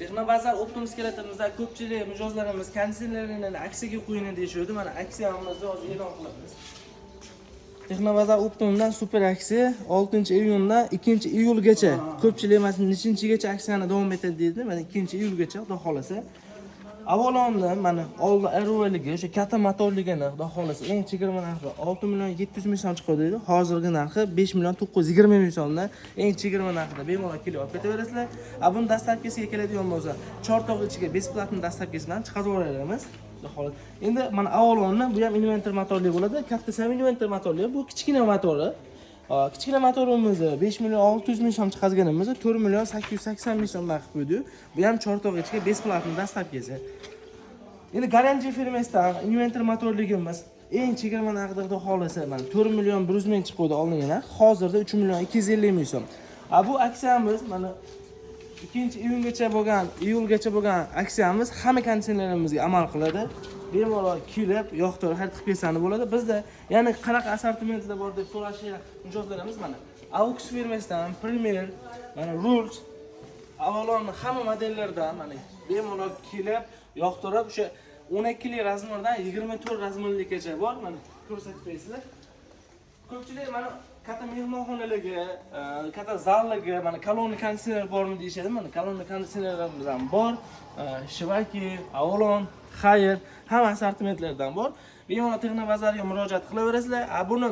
Texnobazar оптом склад imizda ko'pchilik mijozlarimiz konditsionerlarni aksiyaga qo'ying deyishuvdi. Mana, aksiyamizni hozir e'lon qilamiz. Texnobazar оптом dan super aksiya 6 iyundan 2 iyulgacha. Ko'pchilik mana nechinchigacha aksiyani davom etadi deydi. Mana, 2 iyulgacha, xudo xohlasa. Avalonni mana oldi RVligi, o'sha katta motorligini, xudo xohlasa, eng chegirma narxi 6 million 700 ming so'm chiqadi deydi. Hozirgi narxi 5 million 920 ming so'mdan eng chegirma narxida bemalol kelib olib ketaverasizlar. A buni доставка siga keladigan bo'lsa, Chortoq ichiga бесплатный доставка si bilan chiqarib yuboramiz. Xudo xohlasa. Endi mana Avalonni, bu ham inverter motorli bo'ladi. Kattasi ham inverter motorli, bu kichkina motori. Kichkina motorimizni 5 million 600 ming so'm chiqarganimizni 4 million 880 ming so'mdan qilib qo'ydi. Bu ham Chortoq ichiga бесплатный доставка si. Endi Garanti firmasidan inverter motorligimiz eng chegirma narxida, xudo xohlasa, mana, 4 million 100 ming chiqib qo'ydi oldingi narx. Hozirda 3 million 250 ming so'm. A bu aksiyamiz mana 2 iyungacha bo'lgan, iyulgacha bo'lgan aksiyamiz hamma konditsionerlarimizga amal qiladi. Bemalol kelib, yoqtirib xarid qilib kelsangiz bo'ladi. Bizda yana qanaqa assortimentlar bor deb so'rashgan mijozlarimiz, mana, Aux firmasidan Premier, mana, Rules, Avalon hamma modellardan, mana, bemalol kelib, yoqtirib, o'sha 12 lik размер dan 24 размер ligacha bor, mana, ko'rsatib berasizlar. Ko'pchilik mana katta mehmonxonalarga, katta zallarga mana kolonna konditsioner bormi deyishadi. Mana, kolonna konditsionerlarimiz ham bor. Shivaki, Avalon, Haier, hamma assortimentlardan bor. Bemalol Texnobazarga murojaat qilaverasizlar. A buni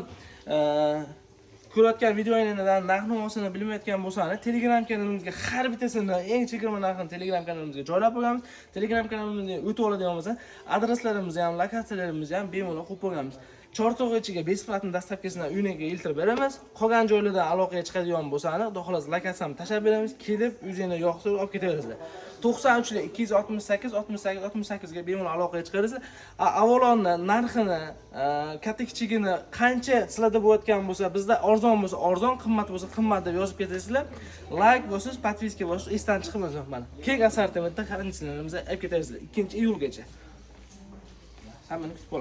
ko'rayotgan videoinglardan narx navosini bilmayotgan bo'lsangiz, Telegram kanalimizga har bittasini eng chegirma narxini Telegram kanalimizga joylab qo'yganmiz. Telegram kanalimizga o'tib oladigan bo'lsa, adreslarimizni ham, lokatsiyalarimizni ham bemalol qo'yib qo'yganmiz. Chortoq ichiga бесплатный доставка sini uyingga eltirib beramiz. Qolgan joylardan aloqaga chiqadigan bo'lsangiz, xudo xohlasa, lokatsiyani tashlab beramiz. Kelib, o'zinglar yoqtirib olib ketaverasizlar. 93 268 68 68 ga bemalol aloqaga chiqarasiz. Avalonni narxini, katta kichigini qancha sizlarda bo'layotgan bo'lsa, bizda arzon bo'lsa arzon, qimmat bo'lsa qimmat deb yozib ketasizlar. Layk bosish, подписка bosish esdan chiqmasin mana. Keng assortimentda konditsionerimizni olib ketaverasizlar 2 iyulgacha. Hammani kutib qolamiz.